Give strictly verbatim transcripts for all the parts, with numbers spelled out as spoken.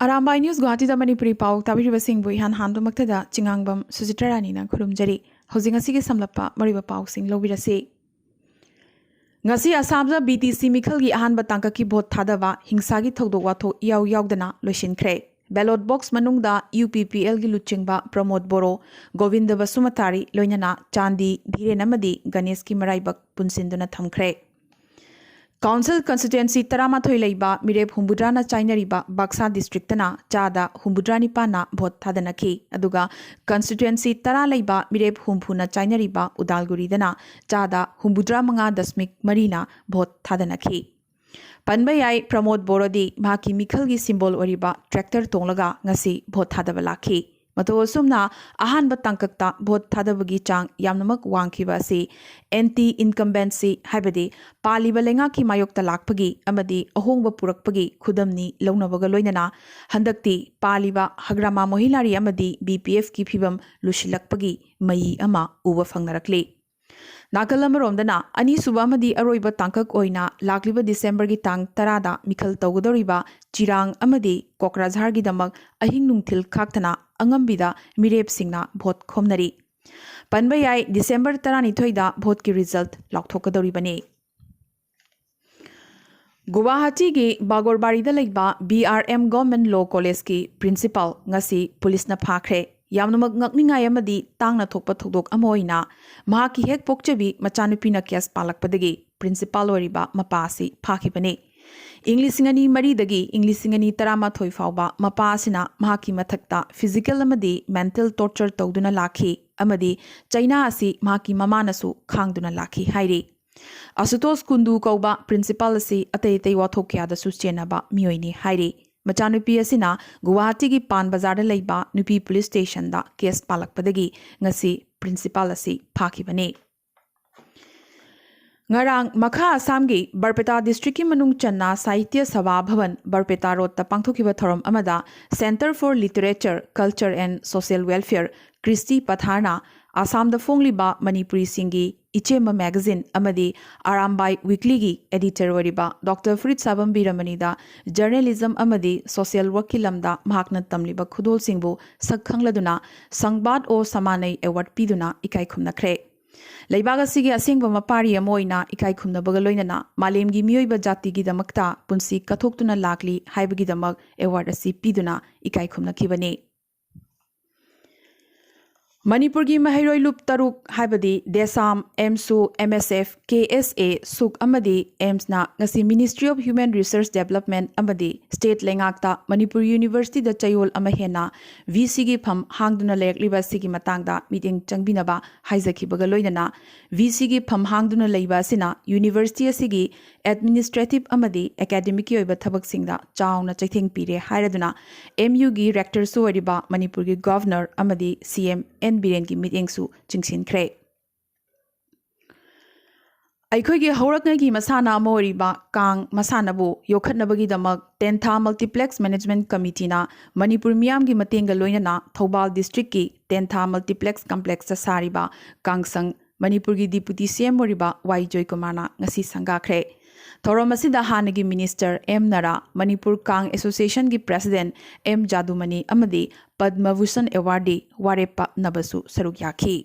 Arambai news ꯒꯨꯋꯥꯍꯥꯇꯤꯗ Manipuri ꯄꯥꯎ ꯇꯥꯕꯤꯔꯤꯕꯁꯤꯡꯕꯨ ꯏꯍꯥꯟ ꯍꯥꯟꯕꯃꯛꯇꯗ ꯆꯤꯉꯥꯡꯕꯝ ꯁꯨꯖꯤꯇ꯭ꯔꯥ ꯔꯥꯅꯤꯅ ꯈꯨꯔꯨꯝꯖꯔꯤ꯫ ꯍꯧꯖꯤꯛ ꯉꯁꯤꯒꯤ ꯁꯝꯂꯞꯄ ꯃꯔꯨꯑꯣꯏꯕ ꯄꯥꯎꯁꯤꯡ ꯂꯧꯕꯤꯔꯁꯤ꯫ ꯉꯁꯤ ꯑꯁꯥꯝꯗ ꯕꯤ ꯇꯤ ꯁꯤ ꯃꯤꯈꯜꯒꯤ ꯑꯍꯥꯟꯕ ꯇꯥꯡꯀꯛꯀꯤ ꯚꯣꯠ ꯊꯥꯗꯕ ꯍꯤꯡꯁꯥꯒꯤ ꯊꯧꯗꯣꯛ ꯋꯥꯊꯣꯛ ꯏꯌꯥꯎ ꯌꯥꯎꯗꯅ ꯂꯣꯏꯁꯤꯟꯈ꯭ꯔꯦ꯫ ꯕꯦꯂꯣꯠ ꯕꯣꯛꯁ ꯃꯅꯨꯡꯗ ꯌꯨ ꯄꯤ ꯄꯤ ꯑꯦꯜꯒꯤ ꯂꯨꯆꯤꯡꯕ ꯄ꯭ꯔꯃꯣꯗ ꯕꯣꯔꯣ, ꯒꯣꯕꯤꯟꯗ ꯕꯁꯨꯃꯇꯥꯔꯤ, ꯂꯣꯏꯅꯅ ꯆꯥꯟꯗꯤ, ꯙꯤꯔꯦꯟ ꯑꯃꯗꯤ ꯒꯅꯦꯁꯀꯤ ꯃꯔꯥꯏꯕꯛ ꯄꯨꯟꯁꯤꯟꯗꯨꯅ ꯊꯝꯈ꯭ꯔꯦ꯫ ꯀꯥꯎꯟꯁꯤꯜ ꯀꯟꯁꯇꯤꯇ꯭ꯋꯦꯟꯁꯤ ꯇꯔꯥꯃꯥꯊꯣꯏ ꯂꯩꯕ ꯃꯤꯔꯦꯞ ꯍꯨꯝꯐꯨꯇꯔꯥꯅ ꯆꯥꯏꯅꯔꯤꯕ ꯕꯥꯛꯁꯥ ꯗꯤꯁꯇ꯭ꯔꯤꯛꯇꯅ ꯆꯥꯗ ꯍꯨꯝꯐꯨꯇꯔꯥ ꯅꯤꯄꯥꯟꯅ ꯚꯣꯠ ꯊꯥꯗꯅꯈꯤ, ꯑꯗꯨꯒ ꯀꯟꯁꯇꯤꯇ꯭ꯋꯦꯟꯁꯤ ꯇꯔꯥ ꯂꯩꯕ ꯃꯤꯔꯦꯞ ꯍꯨꯝꯐꯨꯅ ꯆꯥꯏꯅꯔꯤꯕ ꯎꯗꯥꯜꯒꯨꯔꯤꯗꯅ ꯆꯥꯗ ꯍꯨꯝꯐꯨꯇꯔꯥ ꯃꯉꯥ ꯗꯁꯃꯤꯛ ꯃꯔꯤꯅ ꯚꯣꯠ ꯊꯥꯗꯅꯈꯤ꯫ ꯄꯟꯕ ꯌꯥꯏ, ꯄ꯭ꯔꯃꯣꯗ ꯕꯣꯔꯣꯗꯤ ꯃꯍꯥꯛꯀꯤ ꯃꯤꯈꯜꯒꯤ ꯁꯤꯝꯕꯣꯜ ꯑꯣꯏꯔꯤꯕ ꯇ꯭ꯔꯦꯛꯇꯔ ꯇꯣꯡꯂꯒ ꯉꯁꯤ ꯚꯣꯠ ꯊꯥꯗꯕ ꯂꯥꯛꯈꯤ꯫ ꯃꯇꯧ ꯑꯁꯨꯝꯅ ꯑꯍꯥꯟꯕ ꯇꯥꯡꯀꯛꯇ ꯚꯣꯠ ꯊꯥꯗꯕꯒꯤ ꯆꯥꯡ ꯌꯥꯝꯅꯃꯛ ꯋꯥꯡꯈꯤꯕ ꯑꯁꯤ ꯑꯦꯟꯇꯤ ꯏꯟꯀꯝꯕꯦꯟꯁꯤ, ꯍꯥꯏꯕꯗꯤ ꯄꯥꯜꯂꯤꯕ ꯂꯩꯉꯥꯛꯀꯤ ꯃꯥꯌꯣꯛꯇ ꯂꯥꯛꯄꯒꯤ ꯑꯃꯗꯤ ꯑꯍꯣꯡꯕ ꯄꯨꯔꯛꯄꯒꯤ ꯈꯨꯗꯝꯅꯤ ꯂꯧꯅꯕꯒ ꯂꯣꯏꯅꯅ ꯍꯟꯗꯛꯇꯤ ꯄꯥꯜꯂꯤꯕ ꯍꯒ꯭ꯔꯥꯃꯥ ꯃꯣꯍꯤꯂꯥꯔꯤ ꯑꯃꯗꯤ ꯕꯤ ꯄꯤ ꯑꯦꯐꯀꯤ ꯐꯤꯕꯝ ꯂꯨꯁꯤꯜꯂꯛꯄꯒꯤ ꯃꯌꯤ ꯑꯃ ꯎꯕ ꯐꯪꯅꯔꯛꯂꯤ꯫ ꯅꯥꯀꯜ ꯑꯃꯔꯣꯝꯗꯅ ꯑꯅꯤꯁꯨꯕ ꯑꯃꯗꯤ ꯑꯔꯣꯏꯕ ꯇꯥꯡꯀꯛ ꯑꯣꯏꯅ ꯂꯥꯛꯂꯤꯕ ꯗꯤꯁꯦꯝꯕꯔꯒꯤ ꯇꯥꯡ ꯇꯔꯥꯗ ꯃꯤꯈꯜ ꯇꯧꯒꯗꯧꯔꯤꯕ ꯆꯤꯔꯥꯡ ꯑꯃꯗꯤ ꯀꯣꯀ꯭ꯔꯥꯖꯥꯔꯒꯤꯗꯃꯛ ꯑꯍꯤꯡ ꯅꯨꯡꯊꯤꯜ ꯈꯥꯛꯇꯅ ꯑꯉꯝꯕꯤꯗ ꯃꯤꯔꯦꯞꯁꯤꯡꯅ ꯚꯣꯠ ꯈꯣꯝꯅꯔꯤ꯫ ꯄꯟꯕ ꯌꯥꯏ, ꯗꯤꯁꯦꯝꯕꯔ ꯇꯔꯥꯅꯤꯊꯣꯏꯗ ꯚꯣꯠꯀꯤ ꯔꯤꯖꯜꯠ ꯂꯥꯎꯊꯣꯛꯀꯗꯧꯔꯤꯕꯅꯤ꯫ ꯒꯨꯋꯥꯍꯥꯇꯤꯒꯤ ꯕꯥꯒꯣꯔꯕꯥꯔꯤꯗ ꯂꯩꯕ ꯕꯤ ꯑꯥꯔ ꯑꯦꯝ ꯒꯣꯔꯃꯦꯟ ꯂꯣ ꯀꯣꯂꯦꯖꯀꯤ ꯄ꯭ꯔꯤꯟꯁꯤꯄꯥꯜ ꯉꯁꯤ ꯄꯨꯂꯤꯁꯅ ꯐꯥꯈ꯭ꯔꯦ꯫ ꯌꯥꯝꯅꯃꯛ ꯉꯛꯅꯤꯡꯉꯥꯏ ꯑꯃꯗꯤ ꯇꯥꯡꯅ ꯊꯣꯛꯄ ꯊꯧꯗꯣꯛ ꯑꯃ ꯑꯣꯏꯅ ꯃꯍꯥꯛꯀꯤ ꯍꯦꯛ ꯄꯣꯛꯆꯕꯤ ꯃꯆꯥꯅꯨꯄꯤꯅ ꯀꯦꯁ ꯄꯥꯜꯂꯛꯄꯗꯒꯤ ꯄ꯭ꯔꯤꯟꯁꯤꯄꯥꯜ ꯑꯣꯏꯔꯤꯕ ꯃꯄꯥ ꯑꯁꯤ ꯐꯥꯈꯤꯕꯅꯤ꯫ ꯏꯪ ꯂꯤꯁꯤꯡ ꯑꯅꯤ ꯃꯔꯤꯗꯒꯤ ꯏꯪ ꯂꯤꯁꯤꯡ ꯑꯅꯤ ꯇꯔꯥꯃꯥꯊꯣꯏ ꯐꯥꯎꯕ ꯃꯄꯥ ꯑꯁꯤꯅ ꯃꯍꯥꯛꯀꯤ ꯃꯊꯛꯇ ꯐꯤꯖꯤꯀꯦꯜ ꯑꯃꯗꯤ ꯃꯦꯟꯇꯦꯜ ꯇꯣꯔꯆꯔ ꯇꯧꯗꯨꯅ ꯂꯥꯛꯈꯤ ꯑꯃꯗꯤ ꯆꯩꯅꯥ ꯑꯁꯤ ꯃꯍꯥꯛꯀꯤ ꯃꯃꯥꯅꯁꯨ ꯈꯥꯡꯗꯨꯅ ꯂꯥꯛꯈꯤ ꯍꯥꯏꯔꯤ꯫ ꯑꯁꯨꯇꯣꯁ ꯀꯨꯟꯗꯨ ꯀꯧꯕ ꯄ꯭ꯔꯤꯟꯁꯤꯄꯥꯜ ꯑꯁꯤ ꯑꯇꯩ ꯑꯇꯩ ꯋꯥꯊꯣꯛ ꯀꯌꯥꯗꯁꯨ ꯆꯦꯟꯅꯕ ꯃꯤꯑꯣꯏꯅꯤ ꯍꯥꯏꯔꯤ꯫ ꯃꯆꯥꯅꯨꯄꯤ ꯑꯁꯤꯅ ꯒꯨꯋꯥꯍꯥꯇꯤꯒꯤ ꯄꯥꯟ ꯕꯖꯥꯔꯗ ꯂꯩꯕ ꯅꯨꯄꯤ ꯄꯨꯂꯤꯁ ꯁ꯭ꯇꯦꯁꯟꯗ ꯀꯦꯁ ꯄꯥꯜꯂꯛꯄꯗꯒꯤ ꯉꯁꯤ ꯄ꯭ꯔꯤꯟꯁꯤꯄꯥꯜ ꯑꯁꯤ ꯐꯥꯈꯤꯕꯅꯤ꯫ ꯉꯔꯥꯡ ꯃꯈꯥ ꯑꯁꯥꯝꯒꯤ ꯕꯔꯄꯦꯇꯥ ꯗꯤꯁꯇ꯭ꯔꯤꯛꯀꯤ ꯃꯅꯨꯡ ꯆꯟꯅ ꯁꯥꯍꯤꯇ꯭ꯌ ꯁꯚꯥ ꯚꯕꯟ, ꯕꯔꯄꯦꯇꯥ ꯔꯣꯗꯇ ꯄꯥꯡꯊꯣꯛꯈꯤꯕ ꯊꯧꯔꯝ ꯑꯃꯗ Centre for Literature, Culture and Social Welfare, Kristi ꯄꯊꯥꯔꯅ ꯑꯁꯥꯝꯗ ꯐꯣꯡꯂꯤꯕ ꯃꯅꯤꯄꯨꯔꯤꯁꯤꯡꯒꯤ ꯏꯆꯦꯝꯕ ꯃꯦꯒꯥꯖꯤꯟ ꯑꯃꯗꯤ ꯑꯔꯥꯝꯕꯥꯏ ꯋꯤꯛꯂꯤꯒꯤ ꯑꯦꯗꯤꯇꯔ ꯑꯣꯏꯔꯤꯕ ꯗꯣꯛꯇꯔ ꯐꯨꯔꯤꯠꯁꯥꯕꯝ ꯕꯤꯔꯃꯅꯤꯗ ꯖꯔꯅꯦꯂꯤꯖꯝ ꯑꯃꯗꯤ ꯁꯣꯁꯤꯌꯦꯜ ꯋꯥꯔꯛꯀꯤ ꯂꯝꯗ ꯃꯍꯥꯛꯅ ꯇꯝꯂꯤꯕ ꯈꯨꯗꯣꯜꯁꯤꯡꯕꯨ ꯁꯛ ꯈꯪꯂꯗꯨꯅ ꯁꯪꯕꯥꯗ ꯑꯣ ꯁꯃꯥꯅꯩ ꯑꯦꯋꯥꯔꯗ ꯄꯤꯗꯨꯅ ꯏꯀꯥꯏ ꯈꯨꯝꯅꯈ꯭ꯔꯦ꯫ ꯂꯩꯕꯥꯛ ꯑꯁꯤꯒꯤ ꯑꯁꯦꯡꯕ ꯃꯄꯥꯔꯤ ꯑꯃ ꯑꯣꯏꯅ ꯏꯀꯥꯏ ꯈꯨꯝꯅꯕꯒ ꯂꯣꯏꯅꯅ ꯃꯥꯂꯦꯝꯒꯤ ꯃꯤꯑꯣꯏꯕ ꯖꯥꯇꯤꯒꯤꯗꯃꯛꯇ ꯄꯨꯟꯁꯤ ꯀꯠꯊꯣꯛꯇꯨꯅ ꯂꯥꯛꯂꯤ ꯍꯥꯏꯕꯒꯤꯗꯃꯛ ꯑꯦꯋꯥꯔꯗ ꯑꯁꯤ ꯄꯤꯗꯨꯅ ꯏꯀꯥꯏ ꯈꯨꯝꯅꯈꯤꯕꯅꯤ꯫ ꯃꯅꯤꯄꯨꯔꯒꯤ ꯃꯍꯩꯔꯣꯏ ꯂꯨꯞ ꯇꯔꯨꯛ ꯍꯥꯏꯕꯗꯤ ꯗꯦꯁꯥꯝ, ꯑꯦꯝꯁꯨ, ꯑꯦꯝ ꯑꯦꯁ ꯑꯦꯐ, ꯀꯦ ꯑꯦꯁ ꯑꯦ, ꯁꯨꯛ ꯑꯃꯗꯤ ꯑꯦꯝꯁꯅ ꯉꯁꯤ Ministry of Human Resource Development ꯑꯃꯗꯤ ꯁ꯭ꯇꯦꯠ ꯂꯩꯉꯥꯛꯇ ꯃꯅꯤꯄꯨꯔ ꯌꯨꯅꯤꯚꯔꯁꯤꯇꯤꯗ ꯆꯌꯣꯜ ꯑꯃ ꯍꯦꯟꯅ ꯚꯤ ꯁꯤꯒꯤ ꯐꯝ ꯍꯥꯡꯗꯨꯅ ꯂꯩꯔꯛꯂꯤꯕ ꯑꯁꯤꯒꯤ ꯃꯇꯥꯡꯗ ꯃꯤꯠꯌꯦꯡ ꯆꯪꯕꯤꯅꯕ ꯍꯥꯏꯖꯈꯤꯕꯒ ꯂꯣꯏꯅꯅ ꯚꯤ ꯁꯤꯒꯤ ꯐꯝ ꯍꯥꯡꯗꯨꯅ ꯂꯩꯕ ꯑꯁꯤꯅ ꯌꯨꯅꯤꯚꯔꯁꯤꯇꯤ ꯑꯁꯤꯒꯤ ꯑꯦꯗꯃꯤꯅꯤꯁꯇ꯭ꯔꯦꯇꯤꯚ ꯑꯃꯗꯤ ꯑꯦꯀꯥꯗꯦꯃꯤꯛꯀꯤ ꯑꯣꯏꯕ ꯊꯕꯛꯁꯤꯡꯗ ꯆꯥꯎꯅ ꯆꯩꯊꯦꯡ ꯄꯤꯔꯦ ꯍꯥꯏꯔꯗꯨꯅ ꯑꯦꯝ ꯌꯨꯒꯤ ꯔꯦꯛꯇꯔꯁꯨ ꯑꯣꯏꯔꯤꯕ ꯃꯅꯤꯄꯨꯔꯒꯤ ꯒꯚꯔꯅꯔ ꯑꯃꯗꯤ ꯁꯤ ꯑꯦꯝ ꯑꯦꯟ ꯕꯤꯔꯦꯟꯒꯤ ꯃꯤꯠꯌꯦꯡꯁꯨ ꯆꯤꯡꯁꯤꯟꯈ꯭ꯔꯦ꯫ ꯑꯩꯈꯣꯏꯒꯤ ꯍꯧꯔꯛꯉꯩꯒꯤ ꯃꯁꯥꯟꯅ ꯑꯃ ꯑꯣꯏꯔꯤꯕ ꯀꯥꯡ ꯃꯁꯥꯟꯅꯕꯨ ꯌꯣꯛꯈꯠꯅꯕꯒꯤꯗꯃꯛ ꯇꯦꯟꯊꯥ ꯃꯜꯇꯤꯄ꯭ꯂꯦꯛꯁ ꯃꯦꯅꯦꯖꯃꯦꯟꯠ ꯀꯃꯤꯇꯤꯅ ꯃꯅꯤꯄꯨꯔ ꯃꯤꯌꯥꯝꯒꯤ ꯃꯇꯦꯡꯒ ꯂꯣꯏꯅꯅ ꯊꯧꯕꯥꯜ ꯗꯤꯁꯇ꯭ꯔꯤꯛꯀꯤ ꯇꯦꯟꯊꯥ ꯃꯜꯇꯤꯄ꯭ꯂꯦꯛꯁ ꯀꯝꯄ꯭ꯂꯦꯛꯁꯇ ꯁꯥꯔꯤꯕ ꯀꯥꯡꯁꯪ ꯃꯅꯤꯄꯨꯔꯒꯤ ꯗꯤꯄꯨꯇꯤ ꯁꯤ ꯑꯦꯝ ꯑꯣꯏꯔꯤꯕ ꯋꯥꯏ ꯖꯣꯏꯀꯨꯃꯥꯔꯅ ꯉꯁꯤ ꯁꯪꯒꯥꯈ꯭ꯔꯦ꯫ ꯊꯧꯔꯝ ꯑꯁꯤꯗ ꯍꯥꯟꯅꯒꯤ ꯃꯤꯅꯤꯁꯇꯔ ꯑꯦꯝ ꯅꯔꯥ, ꯃꯅꯤꯄꯨꯔ ꯀꯥꯡ ꯑꯦꯁꯣꯁꯤꯌꯦꯁꯟꯒꯤ ꯄ꯭ꯔꯦꯁꯤꯗꯦꯟꯠ ꯑꯦꯝ ꯖꯥꯗꯨꯃꯅꯤ ꯑꯃꯗꯤ ꯄꯗꯃ ꯚꯨꯁꯟ ꯑꯦꯋꯥꯔꯗꯤ ꯋꯥꯔꯦꯞꯄ ꯅꯕꯁꯨ ꯁꯔꯨꯛ ꯌꯥꯈꯤ꯫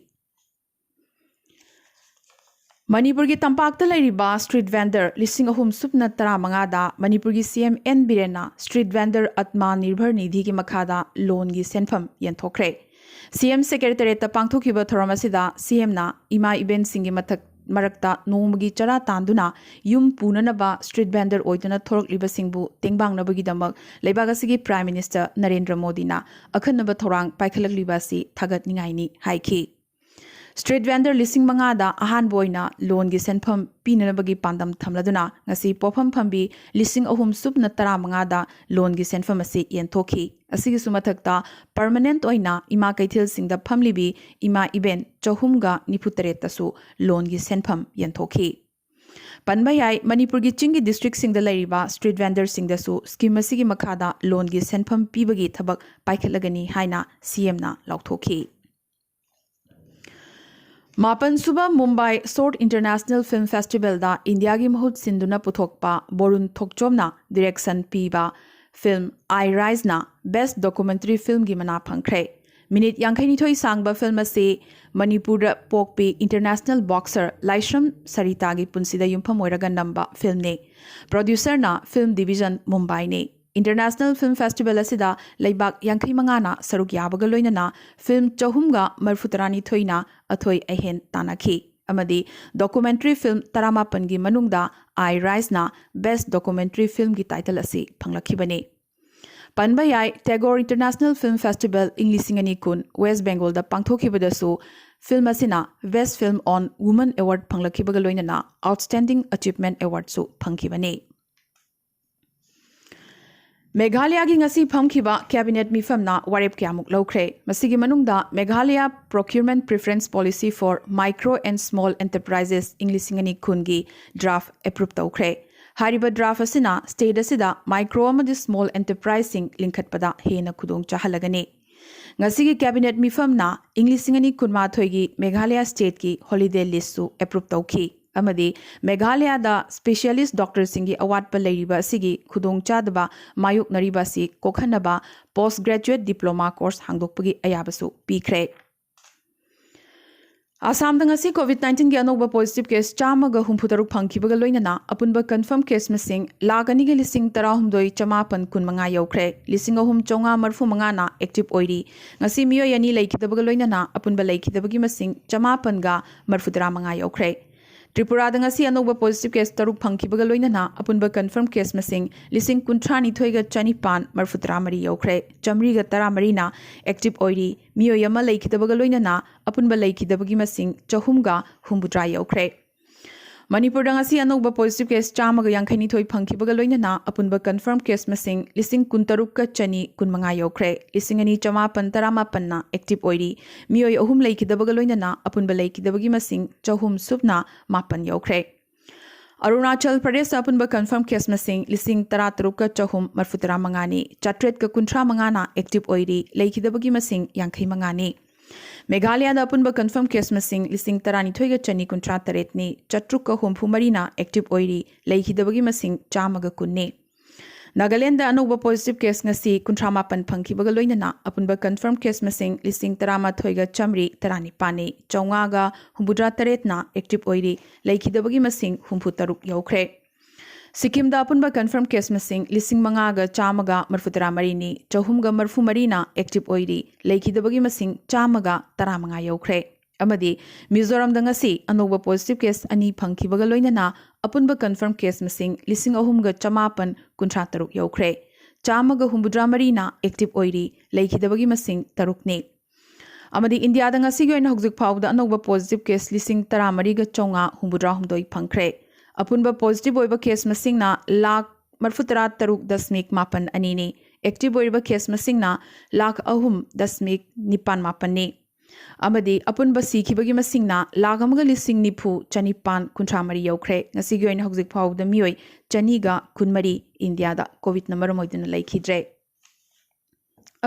ꯃꯅꯤꯄꯨꯔꯒꯤ ꯇꯝꯄꯥꯛꯇ ꯂꯩꯔꯤꯕ ꯁ꯭ꯇ꯭ꯔꯤꯠ ꯚꯦꯟꯗꯔ ꯂꯤꯁꯤꯡ ꯑꯍꯨꯝ ꯁꯨꯞꯅ ꯇꯔꯥꯃꯉꯥꯗ ꯃꯅꯤꯄꯨꯔꯒꯤ ꯁꯤ M and ꯕꯤꯔꯦꯟꯅ street vendor Atma Nirbhar ꯅꯤꯙꯤꯒꯤ ꯃꯈꯥꯗ ꯂꯣꯟꯒꯤ ꯁꯦꯟꯐꯝ ꯌꯦꯟꯊꯣꯛꯈ꯭ꯔꯦ꯫ ꯁꯤ ꯑꯦꯝ ꯁꯦꯀ꯭ꯔꯦꯇꯔꯤꯌꯦꯠꯇ ꯄꯥꯡꯊꯣꯛꯈꯤꯕ ꯊꯧꯔꯝ ꯑꯁꯤꯗ ꯁꯤ ꯑꯦꯝꯅ ꯏꯃꯥ ꯏꯕꯦꯟꯁꯤꯡꯒꯤ ꯃꯊꯛ ꯃꯔꯛꯇ ꯅꯣꯡꯃꯒꯤ ꯆꯔꯥ ꯇꯥꯟꯗꯨꯅ ꯌꯨꯝ ꯄꯨꯅꯅꯕ ꯁ꯭ꯇ꯭ꯔꯤꯠ ꯚꯦꯟꯗꯔ ꯑꯣꯏꯗꯨꯅ ꯊꯣꯔꯛꯂꯤꯕꯁꯤꯡꯕꯨ ꯇꯦꯡꯕꯥꯡꯅꯕꯒꯤꯗꯃꯛ ꯂꯩꯕꯥꯛ ꯑꯁꯤꯒꯤ ꯄ꯭ꯔꯥꯏꯝ ꯃꯤꯅꯤꯁꯇꯔ ꯅꯔꯦꯟꯗ꯭ꯔ ꯃꯣꯗꯤꯅ ꯑꯈꯟꯅꯕ ꯊꯧꯔꯥꯡ ꯄꯥꯏꯈꯠꯂꯛꯂꯤꯕ ꯑꯁꯤ ꯊꯥꯒꯠꯅꯤꯡꯉꯥꯏꯅꯤ ꯍꯥꯏꯈꯤ꯫ ꯁ꯭ꯇ꯭ꯔꯤꯠ ꯚꯦꯟꯗꯔ ꯂꯤꯁꯤꯡ ꯃꯉꯥꯗ ꯑꯍꯥꯟꯕ ꯑꯣꯏꯅ ꯂꯣꯟꯒꯤ ꯁꯦꯟꯐꯝ ꯄꯤꯅꯅꯕꯒꯤ ꯄꯥꯟꯗꯝ ꯊꯝꯂꯗꯨꯅ ꯉꯁꯤ ꯄꯣꯠꯐꯝ ꯐꯝꯕꯤ ꯂꯤꯁꯤꯡ ꯑꯍꯨꯝ ꯁꯨꯞꯅ ꯇꯔꯥꯃꯉꯥꯗ ꯂꯣꯟꯒꯤ ꯁꯦꯟꯐꯝ ꯑꯁꯤ ꯌꯦꯟꯊꯣꯛꯈꯤ꯫ ꯑꯁꯤꯒꯤꯁꯨ ꯃꯊꯛꯇ ꯄꯔꯃꯅꯦꯟꯠ ꯑꯣꯏꯅ ꯏꯃꯥ ꯀꯩꯊꯦꯜꯁꯤꯡꯗ ꯐꯝꯂꯤꯕꯤ ꯏꯃꯥ ꯏꯕꯦꯟ ꯆꯍꯨꯝꯒ ꯅꯤꯐꯨ ꯇꯔꯦꯠꯇꯁꯨ ꯂꯣꯟꯒꯤ ꯁꯦꯟꯐꯝ ꯌꯦꯟꯊꯣꯛꯈꯤ꯫ ꯄꯟꯕ ꯌꯥꯏ, ꯃꯅꯤꯄꯨꯔꯒꯤ ꯆꯤꯡꯒꯤ ꯗꯤꯁꯇ꯭ꯔꯤꯛꯁꯤꯡꯗ ꯂꯩꯔꯤꯕ ꯁ꯭ꯇ꯭ꯔꯤꯠ ꯚꯦꯟꯗꯔꯁꯤꯡꯗꯁꯨ ꯁ꯭ꯀꯤꯝ ꯑꯁꯤꯒꯤ ꯃꯈꯥꯗ ꯂꯣꯟꯒꯤ ꯁꯦꯟꯐꯝ ꯄꯤꯕꯒꯤ ꯊꯕꯛ ꯄꯥꯏꯈꯠꯂꯒꯅꯤ ꯍꯥꯏꯅ ꯁꯤ ꯑꯦꯝꯅ ꯂꯥꯎꯊꯣꯛꯈꯤ꯫ ꯃꯥꯄꯟꯁꯨꯕ ꯃꯨꯝꯕꯥꯏ ꯁꯣꯔꯠ ꯏꯟꯇꯔꯅꯦꯁꯅꯦꯜ ꯐꯤꯜꯝ ꯐꯦꯁꯇꯤꯚꯦꯜꯗ ꯏꯟꯗꯤꯌꯥꯒꯤ ꯃꯍꯨꯠ ꯁꯤꯟꯗꯨꯅ ꯄꯨꯊꯣꯛꯄ ꯕꯣꯔꯨꯟ ꯊꯣꯛꯆꯣꯝꯅ ꯗꯤꯔꯦꯛꯁꯟ ꯄꯤꯕ ꯐꯤꯜꯝ ꯑꯥꯏ ꯔꯥꯏꯖꯅ ꯕꯦꯁ꯭ꯠ ꯗꯣꯀꯨꯃꯦꯟꯇꯔꯤ ꯐꯤꯜꯝꯒꯤ ꯃꯅꯥ ꯐꯪꯈ꯭ꯔꯦ꯫ ꯃꯤꯅꯤꯠ ꯌꯥꯡꯈꯩꯅꯤꯊꯣꯏ ꯁꯥꯡꯕ ꯐꯤꯜꯝ ꯑꯁꯤ ꯃꯅꯤꯄꯨꯔꯗ ꯄꯣꯛꯄꯤ ꯏꯟꯇꯔꯅꯦꯁꯅꯦꯜ ꯕꯣꯛꯁꯔ ꯂꯥꯏꯁ꯭ꯔꯝ ꯁꯔꯤꯇꯥꯒꯤ ꯄꯨꯟꯁꯤꯗ ꯌꯨꯝꯐꯝ ꯑꯣꯏꯔꯒ ꯅꯝꯕ ꯐꯤꯜꯝꯅꯤ꯫ ꯄ꯭ꯔꯣꯗ꯭ꯌꯨꯁꯔꯅ ꯐꯤꯜꯝ ꯗꯤꯕꯤꯖꯟ ꯃꯨꯝꯕꯥꯏꯅꯤ꯫ ꯏꯟꯇꯔꯅꯦꯁꯅꯦꯜ ꯐꯤꯜꯝ ꯐꯦꯁꯇꯤꯚꯦꯜ ꯑꯁꯤꯗ ꯂꯩꯕꯥꯛ ꯌꯥꯡꯈꯩ ꯃꯉꯥꯅ ꯁꯔꯨꯛ ꯌꯥꯕꯒ ꯂꯣꯏꯅꯅ ꯐꯤꯜꯝ ꯆꯍꯨꯝꯒ ꯃꯔꯤꯐꯨ ꯇꯔꯥꯅꯤꯊꯣꯏꯅ ꯑꯊꯣꯏ ꯑꯍꯦꯟ ꯇꯥꯟꯅꯈꯤ ꯑꯃꯗꯤ ꯗꯣꯀꯨꯃꯦꯟꯇꯔꯤ ꯐꯤꯜꯝ ꯇꯔꯥꯃꯥꯄꯟꯒꯤ ꯃꯅꯨꯡꯗ ꯑꯥꯏ ꯔꯥꯏꯖꯅ ꯕꯦꯁ꯭ꯠ ꯗꯣꯀꯨꯃꯦꯟꯇꯔꯤ ꯐꯤꯜꯝꯒꯤ ꯇꯥꯏꯇꯜ ꯑꯁꯤ ꯐꯪꯂꯛꯈꯤꯕꯅꯤ꯫ ꯄꯟꯕ ꯌꯥꯏ, ꯇꯦꯒꯣꯔ ꯏꯟꯇꯔꯅꯦꯁꯅꯦꯜ ꯐꯤꯜꯝ ꯐꯦꯁꯇꯤꯚꯦꯜ ꯏꯪ ꯂꯤꯁꯤꯡ ꯑꯅꯤ ꯀꯨꯟ ꯋꯦꯁ꯭ꯠ ꯕꯦꯡꯒꯣꯜꯗ ꯄꯥꯡꯊꯣꯛꯈꯤꯕꯗꯁꯨ ꯐꯤꯜꯝ ꯑꯁꯤꯅ ꯕꯦꯁ꯭ꯠ ꯐꯤꯜꯝ ꯑꯣꯟ ꯋꯨꯃꯟ ꯑꯦꯋꯥꯔꯗ ꯐꯪꯂꯛꯈꯤꯕꯒ ꯂꯣꯏꯅꯅ ꯑꯥꯎꯠꯁ꯭ꯇꯦꯟꯗꯤꯡ ꯑꯆꯤꯚꯃꯦꯟꯠ ꯑꯦꯋꯥꯔꯗꯁꯨ ꯐꯪꯈꯤꯕꯅꯤ꯫ ꯃꯦꯘꯥꯂꯌꯥꯒꯤ ꯉꯁꯤ ꯐꯝꯈꯤꯕ ꯀꯦꯕꯤꯅꯦꯠ ꯃꯤꯐꯝꯅ ꯋꯥꯔꯦꯞ ꯀꯌꯥꯃꯨꯛ ꯂꯧꯈ꯭ꯔꯦ? ꯃꯁꯤꯒꯤ ꯃꯅꯨꯡꯗ Meghalaya Procurement Preference Policy for Micro and Small Enterprises ꯏꯪ ꯂꯤꯁꯤꯡ ꯑꯅꯤ ꯀꯨꯟꯒꯤ ꯗ꯭ꯔꯥꯐ ꯑꯦꯄ꯭ꯔꯨꯞ ꯇꯧꯈ꯭ꯔꯦ꯫ ꯍꯥꯏꯔꯤꯕ ꯗ꯭ꯔꯥꯐ ꯑꯁꯤꯅ ꯁ꯭ꯇꯦꯠ ꯑꯁꯤꯗ ꯃꯥꯏꯀ꯭ꯔꯣ ꯑꯃꯗꯤ ꯁ꯭ꯃꯣꯜ ꯑꯦꯟꯇꯔꯄ꯭ꯔꯥꯏꯖꯁꯤꯡ ꯂꯤꯡꯈꯠꯄꯗ ꯍꯦꯟꯅ ꯈꯨꯗꯣꯡ ꯆꯥꯍꯜꯂꯒꯅꯤ꯫ ꯉꯁꯤꯒꯤ ꯀꯦꯕꯤꯅꯦꯠ ꯃꯤꯐꯝꯅ ꯏꯪ ꯂꯤꯁꯤꯡ ꯑꯅꯤ ꯀꯨꯟꯃꯥꯊꯣꯏꯒꯤ ꯃꯦꯘꯥꯂꯌꯥ ꯁ꯭ꯇꯦꯠꯀꯤ ꯍꯣꯂꯤꯗꯦ ꯂꯤꯁ꯭ꯠꯁꯨ ꯑꯦꯄ꯭ꯔꯨꯞ ꯇꯧꯈꯤ ꯑꯃꯗꯤ ꯃꯦꯘꯥꯂꯌꯥꯗ ꯁ꯭ꯄꯦꯁꯤꯌꯦꯂꯤꯁ꯭ꯠ ꯗꯣꯛꯇꯔꯁꯤꯡꯒꯤ ꯑꯋꯥꯠꯄ ꯂꯩꯔꯤꯕ ꯑꯁꯤꯒꯤ ꯈꯨꯗꯣꯡꯆꯥꯗꯕ ꯃꯥꯌꯣꯛꯅꯔꯤꯕ ꯑꯁꯤ ꯀꯣꯛꯍꯟꯅꯕ ꯄꯣꯁ꯭ꯠ ꯒ꯭ꯔꯦꯖꯨꯑꯦꯠ ꯗꯤꯄ꯭ꯂꯣꯃꯥ ꯀꯣꯔꯁ ꯍꯥꯡꯗꯣꯛꯄꯒꯤ ꯑꯌꯥꯕꯁꯨ ꯄꯤꯈ꯭ꯔꯦ꯫ ꯑꯁꯥꯝꯗ ꯉꯁꯤ ꯀꯣꯚꯤꯗ ꯅꯥꯏꯟꯇꯤꯟꯒꯤ ꯑꯅꯧꯕ ꯄꯣꯖꯤꯇꯤꯚ ꯀꯦꯁ ꯆꯥꯝꯃꯒ ꯍꯨꯝꯐꯨ ꯇꯔꯨꯛ ꯐꯪꯈꯤꯕꯒ ꯂꯣꯏꯅꯅ ꯑꯄꯨꯟꯕ ꯀꯟꯐꯔꯝ ꯀꯦꯁ ꯃꯁꯤꯡ ꯂꯥꯈ ꯑꯅꯤꯒ ꯂꯤꯁꯤꯡ ꯇꯔꯥꯍꯨꯝꯗꯣꯏ ꯆꯃꯥꯄꯟ ꯀꯨꯟꯃꯉꯥ ꯌꯧꯈ꯭ꯔꯦ꯫ ꯂꯤꯁꯤꯡ ꯑꯍꯨꯝ ꯆꯥꯝꯃꯉꯥ ꯃꯔꯤꯐꯨ ꯃꯉꯥꯅ ꯑꯦꯛꯇꯤꯚ ꯑꯣꯏꯔꯤ꯫ ꯉꯁꯤ ꯃꯤꯑꯣꯏ ꯑꯅꯤ ꯂꯩꯈꯤꯗꯕꯒ ꯂꯣꯏꯅꯅ ꯑꯄꯨꯟꯕ ꯂꯩꯈꯤꯗꯕꯒꯤ ꯃꯁꯤꯡ ꯆꯃꯥꯄꯟꯒ ꯃꯔꯤꯐꯨ ꯇꯔꯥ ꯃꯉꯥ ꯌꯧꯈ꯭ꯔꯦ꯫ ꯇ꯭ꯔꯤꯄꯨꯔꯥꯗ ꯉꯁꯤ ꯑꯅꯧꯕ ꯄꯣꯖꯤꯇꯤꯚ ꯀꯦꯁ ꯇꯔꯨꯛ ꯐꯪꯈꯤꯕꯒ ꯂꯣꯏꯅꯅ ꯑꯄꯨꯟꯕ ꯀꯟꯐꯔꯝ ꯀꯦꯁ ꯃꯁꯤꯡ ꯂꯤꯁꯤꯡ ꯀꯨꯟꯊ꯭ꯔꯥꯅꯤꯊꯣꯏꯒ ꯆꯅꯤꯄꯥꯟ ꯃꯔꯤꯐꯨ ꯇꯔꯥ ꯃꯔꯤ ꯌꯧꯈ꯭ꯔꯦ꯫ ꯆꯥꯃꯔꯤꯒ ꯇꯔꯥꯃꯔꯤꯅ ꯑꯦꯛꯇꯤꯚ ꯑꯣꯏꯔꯤ꯫ ꯃꯤꯑꯣꯏ ꯑꯃ ꯂꯩꯈꯤꯗꯕꯒ ꯂꯣꯏꯅꯅ ꯑꯄꯨꯟꯕ ꯂꯩꯈꯤꯗꯕꯒꯤ ꯃꯁꯤꯡ ꯆꯍꯨꯝꯒ ꯍꯨꯝꯐꯨꯇꯔꯥ ꯌꯧꯈ꯭ꯔꯦ꯫ ꯃꯅꯤꯄꯨꯔꯗ ꯉꯁꯤ ꯑꯅꯧꯕ ꯄꯣꯖꯤꯇꯤꯚ ꯀꯦꯁ ꯆꯥꯝꯃꯒ ꯌꯥꯡꯈꯩꯅꯤꯊꯣꯏ ꯐꯪꯈꯤꯕꯒ ꯂꯣꯏꯅꯅ ꯑꯄꯨꯟꯕ ꯀꯟꯐꯔꯝ ꯀꯦꯁ ꯃꯁꯤꯡ ꯂꯤꯁꯤꯡ ꯀꯨꯟꯇꯔꯨꯛꯀ ꯆꯅꯤ ꯀꯨꯟꯃꯉꯥ ꯌꯧꯈ꯭ꯔꯦ꯫ ꯂꯤꯁꯤꯡ ꯑꯅꯤ ꯆꯃꯥꯄꯟ ꯇꯔꯥꯃꯥꯄꯟꯅ ꯑꯦꯛꯇꯤꯚ ꯑꯣꯏꯔꯤ꯫ ꯃꯤꯑꯣꯏ ꯑꯍꯨꯝ ꯂꯩꯈꯤꯗꯕꯒ ꯂꯣꯏꯅꯅ ꯑꯄꯨꯟꯕ ꯂꯩꯈꯤꯗꯕꯒꯤ ꯃꯁꯤꯡ ꯆꯍꯨꯝ ꯁꯨꯞꯅ ꯃꯥꯄꯟ ꯌꯧꯈ꯭ꯔꯦ꯫ ꯑꯔꯨꯅꯥꯆꯜ ꯄ꯭ꯔꯗꯦꯁꯇ ꯑꯄꯨꯟꯕ ꯀꯟꯐꯔꯝ ꯀꯦꯁ ꯃꯁꯤꯡ ꯂꯤꯁꯤꯡ ꯇꯔꯥꯇꯔꯨꯛꯀ ꯆꯍꯨꯝ ꯃꯔꯤꯐꯨꯇꯔꯥ ꯃꯉꯥꯅꯤ꯫ ꯆꯥꯇ꯭ꯔꯦꯠꯀ ꯀꯨꯟꯊ꯭ꯔꯥ ꯃꯉꯥꯅ ꯑꯦꯛꯇꯤꯚ ꯑꯣꯏꯔꯤ꯫ ꯂꯩꯈꯤꯗꯕꯒꯤ ꯃꯁꯤꯡ ꯌꯥꯡꯈꯩ ꯃꯉꯥꯅꯤ꯫ ꯃꯦꯘꯥꯂꯌꯥꯗ ꯑꯄꯨꯟꯕ ꯀꯟꯐꯔꯝ ꯀꯦꯁ ꯃꯁꯤꯡ ꯂꯤꯁꯤꯡ ꯇꯔꯥꯅꯤꯊꯣꯏꯒ ꯆꯅꯤ ꯀꯨꯟꯊ꯭ꯔꯥ ꯇꯔꯦꯠꯅꯤ, ꯆꯥꯇ꯭ꯔꯨꯛꯀ ꯍꯨꯝꯐꯨ ꯃꯔꯤꯅ ꯑꯦꯛꯇꯤꯚ ꯑꯣꯏꯔꯤ, ꯂꯩꯈꯤꯗꯕꯒꯤ ꯃꯁꯤꯡ ꯆꯥꯝꯃꯒ ꯀꯨꯟꯅꯤ꯫ ꯅꯥꯒꯥꯂꯦꯟꯗ ꯑꯅꯧꯕ ꯄꯣꯖꯤꯇꯤꯚ ꯀꯦꯁ ꯉꯁꯤ ꯀꯨꯟꯊ꯭ꯔꯥ ꯃꯥꯄꯟ ꯐꯪꯈꯤꯕꯒ ꯂꯣꯏꯅꯅ ꯑꯄꯨꯟꯕ ꯀꯟꯐꯔꯝ ꯀꯦꯁ ꯃꯁꯤꯡ ꯂꯤꯁꯤꯡ ꯇꯔꯥꯃꯥꯊꯣꯏꯒ ꯆꯥꯝꯃꯔꯤ ꯇꯔꯥꯅꯤꯄꯥꯟꯅꯤ, ꯆꯥꯝꯃꯉꯥꯒ ꯍꯨꯝꯐꯨꯇꯔꯥ ꯇꯔꯦꯠꯅ ꯑꯦꯛꯇꯤꯚ ꯑꯣꯏꯔꯤ, ꯂꯩꯈꯤꯗꯕꯒꯤ ꯃꯁꯤꯡ ꯍꯨꯝꯐꯨ ꯇꯔꯨꯛ ꯌꯧꯈ꯭ꯔꯦ꯫ ꯁꯤꯛꯀꯤꯝꯗ ꯑꯄꯨꯟꯕ ꯀꯟꯐꯔꯝ ꯀꯦꯁ ꯃꯁꯤꯡ ꯂꯤꯁꯤꯡ ꯃꯉꯥꯒ ꯆꯥꯝꯃꯒ ꯃꯔꯤꯐꯨꯇꯔꯥ ꯃꯔꯤꯅꯤ, ꯆꯍꯨꯝꯒ ꯃꯔꯤꯐꯨ ꯃꯔꯤꯅ ꯑꯦꯛꯇꯤꯚ ꯑꯣꯏꯔꯤ, ꯂꯩꯈꯤꯗꯕꯒꯤ ꯃꯁꯤꯡ ꯆꯥꯝꯃꯒ ꯇꯔꯥꯃꯉꯥ ꯌꯧꯈ꯭ꯔꯦ꯫ ꯑꯃꯗꯤ ꯃꯤꯖꯣꯔꯥꯝꯗ ꯉꯁꯤ ꯑꯅꯧꯕ ꯄꯣꯖꯤꯇꯤꯚ ꯀꯦꯁ ꯑꯅꯤ ꯐꯪꯈꯤꯕꯒ ꯂꯣꯏꯅꯅ ꯑꯄꯨꯟꯕ ꯀꯟꯐꯔꯝ ꯀꯦꯁ ꯃꯁꯤꯡ ꯂꯤꯁꯤꯡ ꯑꯍꯨꯝꯒ ꯆꯃꯥꯄꯟ ꯀꯨꯟꯊ꯭ꯔꯥ ꯇꯔꯨꯛ ꯌꯧꯈ꯭ꯔꯦ꯫ ꯆꯥꯝꯃꯒ ꯍꯨꯝꯐꯨꯇꯔꯥ ꯃꯔꯤꯅ ꯑꯦꯛꯇꯤꯚ ꯑꯣꯏꯔꯤ, ꯂꯩꯈꯤꯗꯕꯒꯤ ꯃꯁꯤꯡ ꯇꯔꯨꯛꯅꯤ꯫ ꯑꯃꯗꯤ ꯏꯟꯗꯤꯌꯥꯗ ꯉꯁꯤꯒꯤ ꯑꯣꯏꯅ ꯍꯧꯖꯤꯛ ꯐꯥꯎꯕꯗ ꯑꯅꯧꯕ ꯄꯣꯖꯤꯇꯤꯚ ꯀꯦꯁ ꯂꯤꯁꯤꯡ ꯇꯔꯥꯃꯔꯤꯒ ꯆꯥꯝꯃꯉꯥ ꯍꯨꯝꯐꯨꯇꯔꯥ ꯍꯨꯝꯗꯣꯏ ꯐꯪꯈ꯭ꯔꯦ꯫ ꯑꯄꯨꯟꯕ ꯄꯣꯖꯤꯇꯤꯚ ꯑꯣꯏꯕ ꯀꯦꯁ ꯃꯁꯤꯡꯅ ꯂꯥꯈ ꯃꯔꯤꯐꯨꯇꯔꯥ ꯇꯔꯨꯛ ꯗꯁꯃꯤꯛ ꯃꯥꯄꯟ ꯑꯅꯤꯅꯤ꯫ ꯑꯦꯛꯇꯤꯚ ꯑꯣꯏꯔꯤꯕ ꯀꯦꯁ ꯃꯁꯤꯡꯅ ꯂꯥꯈ ꯑꯍꯨꯝ ꯗꯁꯃꯤꯛ ꯅꯤꯄꯥꯟ ꯃꯥꯄꯟꯅꯤ꯫ ꯑꯃꯗꯤ ꯑꯄꯨꯟꯕ ꯁꯤꯈꯤꯕꯒꯤ ꯃꯁꯤꯡꯅ ꯂꯥꯈ ꯑꯃꯒ ꯂꯤꯁꯤꯡ ꯅꯤꯐꯨ ꯆꯅꯤꯄꯥꯟ ꯀꯨꯟꯊ꯭ꯔꯥ ꯃꯔꯤ ꯌꯧꯈ꯭ꯔꯦ꯫ ꯉꯁꯤꯒꯤ ꯑꯣꯏꯅ ꯍꯧꯖꯤꯛ ꯐꯥꯎꯕꯗ ꯃꯤꯑꯣꯏ ꯆꯅꯤꯒ ꯀꯨꯟꯃꯔꯤ ꯏꯟꯗꯤꯌꯥꯗ ꯀꯣꯚꯤꯗꯅ ꯃꯔꯝ ꯑꯣꯏꯗꯨꯅ ꯂꯩꯈꯤꯗ꯭ꯔꯦ꯫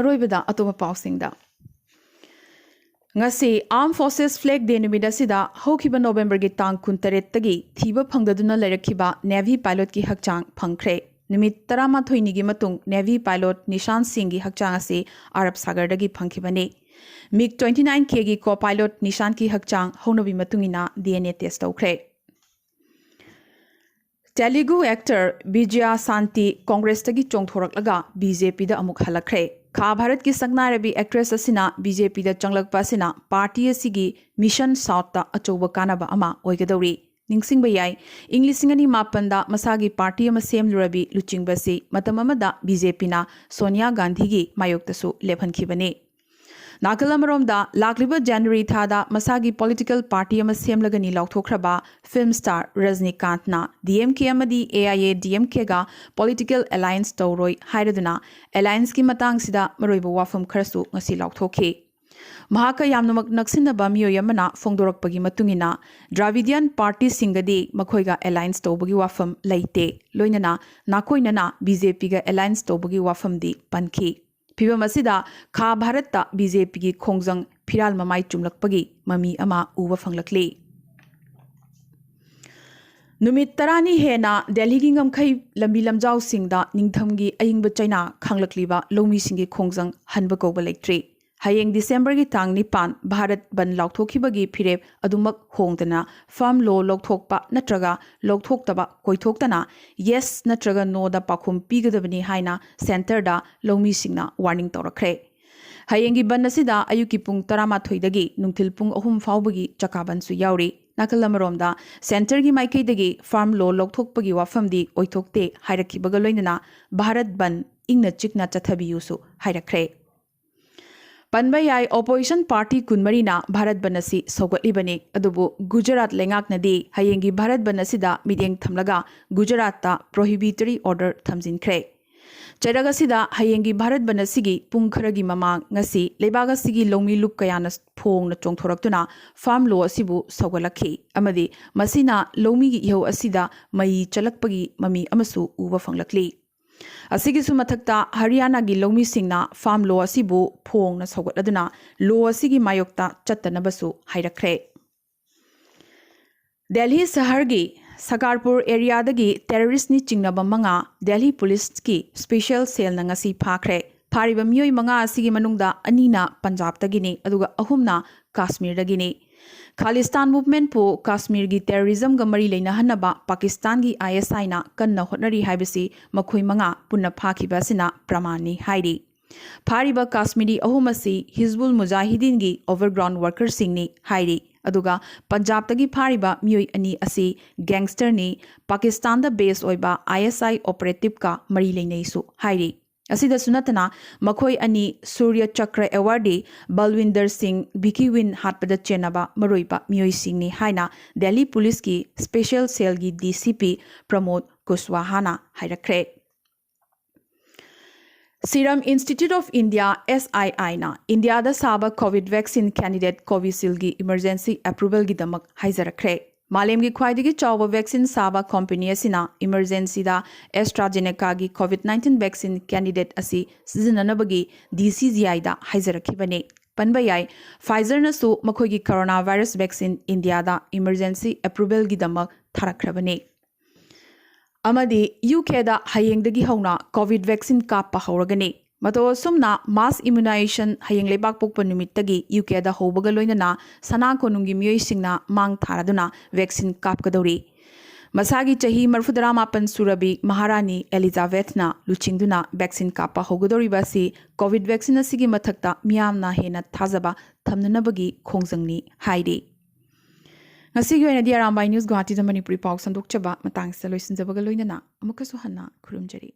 ꯑꯔꯣꯏꯕꯗ ꯑꯇꯣꯞꯄ ꯄꯥꯎꯁꯤꯡꯗ꯫ ꯉꯁꯤ Armed Forces Flag Day ꯅꯨꯃꯤꯠ ꯑꯁꯤꯗ ꯍꯧꯈꯤꯕ ꯅꯣꯕꯦꯝꯕꯔꯒꯤ ꯇꯥꯡ ꯀꯨꯟꯇꯔꯦꯠꯇꯒꯤ ꯊꯤꯕ ꯐꯪꯗꯗꯨꯅ ꯂꯩꯔꯛꯈꯤꯕ ꯅꯦꯚꯤ ꯄꯥꯏꯂꯣꯠꯀꯤ ꯍꯛꯆꯥꯡ ꯐꯪꯈ꯭ꯔꯦ꯫ ꯅꯨꯃꯤꯠ ꯇꯔꯥꯃꯥꯊꯣꯏꯅꯤꯒꯤ ꯃꯇꯨꯡ ꯅꯦꯚꯤ ꯄꯥꯏꯂꯣꯠ ꯅꯤꯁꯥꯟ ꯁꯤꯡꯒꯤ ꯍꯛꯆꯥꯡ ꯑꯁꯤ ꯑꯔꯕ ꯁꯥꯒꯔꯗꯒꯤ ꯐꯪꯈꯤꯕꯅꯤ꯫ ꯃꯤꯒ twenty nine Kꯒꯤ ꯀꯣ ꯄꯥꯏꯂꯣꯠ ꯅꯤꯁꯥꯟꯒꯤ ꯍꯛꯆꯥꯡ ꯍꯧꯅꯕꯤ ꯃꯇꯨꯡ ꯏꯟꯅ ꯗꯤ ꯑꯦꯟ ꯑꯦ ꯇꯦꯁ ꯇꯧꯈ꯭ꯔꯦ꯫ ꯇꯦꯂꯨꯒꯨ ꯑꯦꯛꯇꯔ ꯕꯤꯖꯌ ꯁꯥꯟꯇꯤ ꯀꯣꯡꯒ꯭ꯔꯦꯁꯇꯒꯤ ꯆꯣꯡꯊꯣꯔꯛꯂꯒ ꯕꯤ ꯖꯦ ꯄꯤꯗ ꯑꯃꯨꯛ ꯍꯜꯂꯛꯈ꯭ꯔꯦ꯫ ꯈꯥ ꯚꯥꯔꯠꯀꯤ ꯁꯛꯅꯥꯏꯔꯕꯤ ꯑꯦꯛꯇ꯭ꯔꯦꯁ ꯑꯁꯤꯅ ꯕꯤ ꯖꯦ ꯄꯤꯗ ꯆꯪꯂꯛꯄ ꯑꯁꯤꯅ ꯄꯥꯔꯇꯤ ꯑꯁꯤꯒꯤ ꯃꯤꯁꯟ ꯁꯥꯎꯊꯇ ꯑꯆꯧꯕ ꯀꯥꯟꯅꯕ ꯑꯃ ꯑꯣꯏꯒꯗꯧꯔꯤ꯫ ꯅꯤꯡꯁꯤꯡꯕ ꯌꯥꯏ, ꯏꯪ ꯂꯤꯁꯤꯡ ꯑꯅꯤ ꯃꯥꯄꯟꯗ ꯃꯁꯥꯒꯤ ꯄꯥꯔꯇꯤ ꯑꯃ ꯁꯦꯝꯂꯨꯔꯕꯤ ꯂꯨꯆꯤꯡꯕ ꯑꯁꯤ ꯃꯇꯝ ꯑꯃꯗ ꯕꯤ ꯖꯦ ꯄꯤꯅ ꯁꯣꯅꯤꯌꯥ ꯒꯥꯟꯙꯤꯒꯤ ꯃꯥꯌꯣꯛꯇꯁꯨ ꯂꯦꯞꯍꯟꯈꯤꯕꯅꯤ꯫ ꯅꯥꯀꯜ ꯑꯃꯔꯣꯝꯗ, ꯂꯥꯛꯂꯤꯕ ꯖꯅꯋꯥꯔꯤ ꯊꯥꯗ ꯃꯁꯥꯒꯤ ꯄꯣꯂꯤꯇꯤꯀꯦꯜ ꯄꯥꯔꯇꯤ ꯑꯃ ꯁꯦꯝꯂꯒꯅꯤ ꯂꯥꯎꯊꯣꯛꯈ꯭ꯔꯕ ꯐꯤꯜꯝ ꯁ꯭ꯇꯥꯔ ꯔꯖꯅꯤꯀꯥꯟꯠꯅ ꯗꯤ ꯑꯦꯝ ꯀꯦ ꯑꯃꯗꯤ A I A D M ꯀꯦꯒ ꯄꯣꯂꯤꯇꯤꯀꯦꯜ ꯑꯦꯂꯥꯏꯟꯁ ꯇꯧꯔꯣꯏ ꯍꯥꯏꯔꯗꯨꯅ ꯑꯦꯂꯥꯏꯟꯁꯀꯤ ꯃꯇꯥꯡꯁꯤꯗ ꯃꯔꯨꯑꯣꯏꯕ ꯋꯥꯐꯝ ꯈꯔꯁꯨ ꯉꯁꯤ ꯂꯥꯎꯊꯣꯛꯈꯤ꯫ ꯃꯍꯥꯛꯀ ꯌꯥꯝꯅꯃꯛ ꯅꯛꯁꯤꯟꯅꯕ ꯃꯤꯑꯣꯏ ꯑꯃꯅ ꯐꯣꯡꯗꯣꯔꯛꯄꯒꯤ ꯃꯇꯨꯡ ꯏꯟꯅ, ꯗ꯭ꯔꯥꯕꯤꯗꯤꯌꯟ ꯄꯥꯔꯇꯤꯁꯤꯡꯒꯗꯤ ꯃꯈꯣꯏꯒ ꯑꯦꯂꯥꯏꯟꯁ ꯇꯧꯕꯒꯤ ꯋꯥꯐꯝ ꯂꯩꯇꯦ, ꯂꯣꯏꯅꯅ ꯅꯥꯀꯣꯏꯅꯅ ꯕꯤ ꯖꯦ ꯄꯤꯒ ꯑꯦꯂꯥꯏꯟꯁ ꯇꯧꯕꯒꯤ ꯋꯥꯐꯝꯗꯤ ꯄꯟꯈꯤ꯫ ꯐꯤꯚꯝ ꯑꯁꯤꯗ ꯈꯥ ꯚꯥꯔꯠꯇ ꯕꯤ ꯖꯦ ꯄꯤꯒꯤ ꯈꯣꯡꯖꯪ ꯐꯤꯔꯥꯜ ꯃꯃꯥꯏ ꯆꯨꯝꯂꯛꯄꯒꯤ ꯃꯃꯤ ꯑꯃ ꯎꯕ ꯐꯪꯂꯛꯂꯤ꯫ ꯅꯨꯃꯤꯠ ꯇꯔꯥꯅꯤ ꯍꯦꯟꯅ ꯗꯦꯜꯍꯤꯒꯤ ꯉꯝꯈꯩ ꯂꯝꯕꯤ ꯂꯝꯖꯥꯎꯁꯤꯡꯗ ꯅꯤꯡꯊꯝꯒꯤ ꯑꯏꯪꯕ ꯆꯩꯅꯥ ꯈꯥꯡꯂꯛꯂꯤꯕ ꯂꯧꯃꯤꯁꯤꯡꯒꯤ ꯈꯣꯡꯖꯪ ꯍꯟꯕ ꯀꯧꯕ ꯂꯩꯇ꯭ꯔꯤ꯫ ꯍꯌꯦꯡ ꯗꯤꯁꯦꯝꯕꯔꯒꯤ ꯇꯥꯡ ꯅꯤꯄꯥꯟ ꯚꯥꯔꯠ ꯕꯟ ꯂꯥꯎꯊꯣꯛꯈꯤꯕꯒꯤ ꯐꯤꯔꯦꯞ ꯑꯗꯨꯃꯛ ꯍꯣꯡꯗꯅ ꯐꯥꯔꯝ ꯂꯣ ꯂꯧꯊꯣꯛꯄ ꯅꯠꯇ꯭ꯔꯒ ꯂꯧꯊꯣꯛꯇꯕ ꯀꯣꯏꯊꯣꯛꯇꯅ ꯌꯦꯁ ꯅꯠꯇ꯭ꯔꯒ ꯅꯣꯗ ꯄꯥꯎꯈꯨꯝ ꯄꯤꯒꯗꯕꯅꯤ ꯍꯥꯏꯅ ꯁꯦꯟꯇꯔꯗ ꯂꯧꯃꯤꯁꯤꯡꯅ ꯋꯥꯔꯅꯤꯡ ꯇꯧꯔꯛꯈ꯭ꯔꯦ꯫ ꯍꯌꯦꯡꯒꯤ ꯕꯟ ꯑꯁꯤꯗ ꯑꯌꯨꯛꯀꯤ ꯄꯨꯡ ꯇꯔꯥꯃꯥꯊꯣꯏꯗꯒꯤ ꯅꯨꯡꯊꯤꯜ ꯄꯨꯡ ꯑꯍꯨꯝ ꯐꯥꯎꯕꯒꯤ ꯆꯀꯥ ꯕꯟꯁꯨ ꯌꯥꯎꯔꯤ꯫ ꯅꯥꯀꯜ ꯑꯃꯔꯣꯝꯗ ꯁꯦꯟꯇꯔꯒꯤ ꯃꯥꯏꯀꯩꯗꯒꯤ ꯐꯥꯔꯝ ꯂꯣ ꯂꯧꯊꯣꯛꯄꯒꯤ ꯋꯥꯐꯝꯗꯤ ꯑꯣꯏꯊꯣꯛꯇꯦ ꯍꯥꯏꯔꯛꯈꯤꯕꯒ ꯂꯣꯏꯅꯅ ꯚꯥꯔꯠ ꯕꯟ ꯏꯪꯅ ꯆꯤꯛꯅ ꯆꯠꯊꯕꯤꯌꯨꯁꯨ ꯍꯥꯏꯔꯛꯈ꯭ꯔꯦ꯫ ꯄꯟꯕ ꯌꯥꯏ, ꯑꯣꯄꯣꯖꯤꯁꯟ ꯄꯥꯔꯇꯤ ꯀꯨꯟꯃꯔꯤꯅ ꯚꯥꯔꯠ ꯕꯟ ꯑꯁꯤ ꯁꯧꯒꯠꯂꯤꯕꯅꯤ꯫ ꯑꯗꯨꯕꯨ ꯒꯨꯖꯔꯥꯠ ꯂꯩꯉꯥꯛꯅꯗꯤ ꯍꯌꯦꯡꯒꯤ ꯚꯥꯔꯠ ꯕꯟ ꯑꯁꯤꯗ ꯃꯤꯠꯌꯦꯡ ꯊꯝꯂꯒ ꯒꯨꯖꯔꯥꯠꯇ ꯄ꯭ꯔꯣꯍꯤꯕꯤꯇꯔꯤ ꯑꯣꯔꯗꯔ ꯊꯝꯖꯤꯟꯈ꯭ꯔꯦ꯫ ꯆꯩꯔꯛ ꯑꯁꯤꯗ ꯍꯌꯦꯡꯒꯤ ꯚꯥꯔꯠ ꯕꯟ ꯑꯁꯤꯒꯤ ꯄꯨꯡ ꯈꯔꯒꯤ ꯃꯃꯥꯡ ꯉꯁꯤ ꯂꯩꯕꯥꯛ ꯑꯁꯤꯒꯤ ꯂꯧꯃꯤ ꯂꯨꯞ ꯀꯌꯥꯅ ꯐꯣꯡꯅ ꯆꯣꯡꯊꯣꯔꯛꯇꯨꯅ ꯐꯥꯔꯝ ꯂꯣ ꯑꯁꯤꯕꯨ ꯁꯧꯒꯠꯂꯛꯈꯤ ꯑꯃꯗꯤ ꯃꯁꯤꯅ ꯂꯧꯃꯤꯒꯤ ꯏꯍꯧ ꯑꯁꯤꯗ ꯃꯩ ꯆꯠꯂꯛꯄꯒꯤ ꯃꯃꯤ ꯑꯃꯁꯨ ꯎꯕ ꯐꯪꯂꯛꯂꯤ꯫ ꯑꯁꯤꯒꯤꯁꯨ ꯃꯊꯛꯇ ꯍꯔꯤꯌꯥꯅꯥꯒꯤ ꯂꯧꯃꯤꯁꯤꯡꯅ ꯐꯥꯔꯝ ꯂꯣ ꯑꯁꯤꯕꯨ ꯐꯣꯡꯅ ꯁꯧꯒꯠꯂꯗꯨꯅ ꯂꯣ ꯑꯁꯤꯒꯤ ꯃꯥꯌꯣꯛꯇ ꯆꯠꯇꯅꯕꯁꯨ ꯍꯥꯏꯔꯛꯈ꯭ꯔꯦ꯫ ꯗꯦꯜꯍꯤ ꯁꯍꯔꯒꯤ ꯁꯀꯥꯔꯄꯨꯔ ꯑꯦꯔꯤꯌꯥꯗꯒꯤ ꯇꯦꯔꯣꯔꯤꯁ꯭ꯠꯅꯤ ꯆꯤꯡꯅꯕ ꯃꯉꯥ ꯗꯦꯜꯍꯤ ꯄꯨꯂꯤꯁꯀꯤ ꯁ꯭ꯄꯦꯁꯤꯌꯦꯜ ꯁꯦꯜꯅ ꯉꯁꯤ ꯐꯥꯈ꯭ꯔꯦ꯫ ꯐꯥꯔꯤꯕ ꯃꯤꯑꯣꯏ ꯃꯉꯥ ꯑꯁꯤꯒꯤ ꯃꯅꯨꯡꯗ ꯑꯅꯤꯅ ꯄꯟꯖꯥꯕꯇꯒꯤꯅꯤ, ꯑꯗꯨꯒ ꯑꯍꯨꯝꯅ ꯀꯥꯁꯃꯤꯔꯗꯒꯤꯅꯤ꯫ ꯈꯥꯂꯤꯁꯇꯥꯟ ꯃꯨꯚꯃꯦꯟꯠꯄꯨ ꯀꯥꯁꯃꯤꯔꯒꯤ ꯇꯦꯔꯣꯔꯤꯖꯝꯒ ꯃꯔꯤ ꯂꯩꯅꯍꯟꯅꯕ ꯄꯥꯀꯤꯁꯇꯥꯟꯒꯤ ISIꯅ ꯀꯟꯅ ꯍꯣꯠꯅꯔꯤ ꯍꯥꯏꯕꯁꯤ ꯃꯈꯣꯏ ꯃꯉꯥ ꯄꯨꯟꯅ ꯐꯥꯈꯤꯕ ꯑꯁꯤꯅ ꯄ꯭ꯔꯃꯥꯟꯅꯤ ꯍꯥꯏꯔꯤ꯫ ꯐꯥꯔꯤꯕ ꯀꯥꯁꯃꯤꯔꯤ ꯑꯍꯨꯝ ꯑꯁꯤ ꯍꯤꯖꯕꯨꯜ ꯃꯨꯖꯥꯍꯤꯗꯤꯟꯒꯤ ꯑꯣꯚꯔꯒ꯭ꯔꯥꯎꯟ ꯋꯥꯔꯀꯔꯁꯤꯡꯅꯤ ꯍꯥꯏꯔꯤ꯫ ꯑꯗꯨꯒ ꯄꯟꯖꯥꯕꯇꯒꯤ ꯐꯥꯔꯤꯕ ꯃꯤꯑꯣꯏ ꯑꯅꯤ ꯑꯁꯤ ꯒꯦꯡꯁꯇꯔꯅꯤ, ꯄꯥꯀꯤꯁꯇꯥꯟꯗ ꯕꯦꯁ ꯑꯣꯏꯕ ISI ꯑꯣꯄꯔꯦꯇꯤꯚꯀ ꯃꯔꯤ ꯂꯩꯅꯩꯁꯨ ꯍꯥꯏꯔꯤ꯫ ꯑꯁꯤꯗꯁꯨ ꯅꯠꯇꯅ ꯃꯈꯣꯏ ꯑꯅꯤ ꯁꯨꯔ꯭ꯌ ꯆꯀ꯭ꯔ ꯑꯦꯋꯥꯔꯗꯤ ꯕꯜꯋꯤꯟꯗꯔ ꯁꯤꯡ ꯚꯤꯀꯤꯋꯤꯟ ꯍꯥꯠꯄꯗ ꯆꯦꯟꯅꯕ ꯃꯔꯨꯑꯣꯏꯕ ꯃꯤꯑꯣꯏꯁꯤꯡꯅꯤ ꯍꯥꯏꯅ ꯗꯦꯜꯍꯤ ꯄꯨꯂꯤꯁꯀꯤ ꯁ꯭ꯄꯦꯁꯤꯌꯦꯜ ꯁꯦꯜꯒꯤ DCP ꯄ꯭ꯔꯃꯣꯗ ꯀꯨꯁꯋꯥꯍꯥꯅ ꯍꯥꯏꯔꯛꯈ꯭ꯔꯦ꯫ Serum Institute of India, SIIꯅ ꯏꯟꯗꯤꯌꯥꯗ ꯁꯥꯕ ꯀꯣꯚꯤꯗ ꯚꯦꯛꯁꯤꯟ ꯀꯦꯟꯗꯤꯗꯦꯠ ꯀꯣꯚꯤꯁꯤꯜꯒꯤ ꯏꯃꯔꯖꯦꯟꯁꯤ ꯑꯦꯄ꯭ꯔꯨꯚꯦꯜꯒꯤꯗꯃꯛ ꯍꯥꯏꯖꯔꯛꯈ꯭ꯔꯦ꯫ ꯃꯥꯂꯦꯝꯒꯤ ꯈ꯭ꯋꯥꯏꯗꯒꯤ ꯆꯥꯎꯕ ꯚꯦꯛꯁꯤꯟ ꯁꯥꯕ ꯀꯝꯄꯦꯅꯤ ꯑꯁꯤꯅ ꯏꯃꯔꯖꯦꯟꯁꯤꯗ AstraZenecaꯒꯤ ꯀꯣꯚꯤꯗ ꯅꯥꯏꯟꯇꯤꯟ ꯚꯦꯛꯁꯤꯟ ꯀꯦꯟꯗꯤꯗꯦꯠ ꯑꯁꯤ ꯁꯤꯖꯤꯟꯅꯅꯕꯒꯤ DCGIꯗ ꯍꯥꯏꯖꯔꯛꯈꯤꯕꯅꯤ꯫ ꯄꯟꯕ ꯌꯥꯏ꯫ ꯐꯥꯏꯖꯔꯅꯁꯨ ꯃꯈꯣꯏꯒꯤ ꯀꯣꯔꯣꯅꯥ ꯚꯥꯏꯔꯁ ꯚꯦꯛꯁꯤꯟ ꯏꯟꯗꯤꯌꯥꯗ ꯏꯃꯔꯖꯦꯟꯁꯤ ꯑꯦꯄ꯭ꯔꯨꯚꯦꯜꯒꯤꯗꯃꯛ ꯊꯥꯔꯛꯈ꯭ꯔꯕꯅꯤ꯫ ꯑꯃꯗꯤ ꯌꯨ ꯀꯦꯗ ꯍꯌꯦꯡꯗꯒꯤ ꯍꯧꯅ ꯀꯣꯚꯤꯗ ꯚꯦꯛꯁꯤꯟ ꯀꯥꯞꯄ ꯍꯧꯔꯒꯅꯤ꯫ ꯃꯇꯧ ꯑꯁꯨꯝꯅ ꯃꯥꯁ ꯏꯃ꯭ꯌꯨꯅꯥꯏꯖꯦꯁꯟ ꯍꯌꯦꯡ ꯂꯩꯕꯥꯛ ꯄꯣꯛꯄ ꯅꯨꯃꯤꯠꯇꯒꯤ ꯌꯨ ꯀꯦꯗ ꯍꯧꯕꯒ ꯂꯣꯏꯅꯅ ꯁꯅꯥ ꯀꯣꯅꯨꯡꯒꯤ ꯃꯤꯑꯣꯏꯁꯤꯡꯅ ꯃꯥꯡ ꯊꯥꯔꯗꯨꯅ ꯚꯦꯛꯁꯤꯟ ꯀꯥꯞꯀꯗꯧꯔꯤ꯫ ꯃꯁꯥꯒꯤ ꯆꯍꯤ ꯃꯔꯤꯐꯨꯇꯔꯥ ꯃꯥꯄꯟ ꯁꯨꯔꯕꯤ ꯃꯍꯥꯔꯥꯅꯤ ꯑꯦꯂꯤꯖꯥꯕꯦꯊꯅ ꯂꯨꯆꯤꯡꯗꯨꯅ ꯚꯦꯛꯁꯤꯟ ꯀꯥꯞꯄ ꯍꯧꯒꯗꯧꯔꯤꯕ ꯑꯁꯤ ꯀꯣꯚꯤꯗ ꯚꯦꯛꯁꯤꯟ ꯑꯁꯤꯒꯤ ꯃꯊꯛꯇ ꯃꯤꯌꯥꯝꯅ ꯍꯦꯟꯅ ꯊꯥꯖꯕ ꯊꯝꯅꯅꯕꯒꯤ ꯈꯣꯡꯖꯪꯅꯤ ꯍꯥꯏꯔꯤ꯫ ꯉꯁꯤꯒꯤ ꯑꯣꯏꯅꯗꯤ ꯑꯔꯥꯝꯕꯥꯏ ꯅ꯭ꯌꯨꯁ ꯒꯨꯋꯥꯍꯥꯇꯤꯗ ꯃꯅꯤꯄꯨꯔꯤ ꯄꯥꯎ ꯁꯟꯗꯣꯛꯆꯕ ꯃꯇꯥꯡꯁꯤꯗ ꯂꯣꯏꯁꯤꯟꯖꯕꯒ ꯂꯣꯏꯅꯅ ꯑꯃꯨꯛꯀꯁꯨ ꯍꯟꯅ ꯈꯨꯔꯨꯝꯖꯔꯤ꯫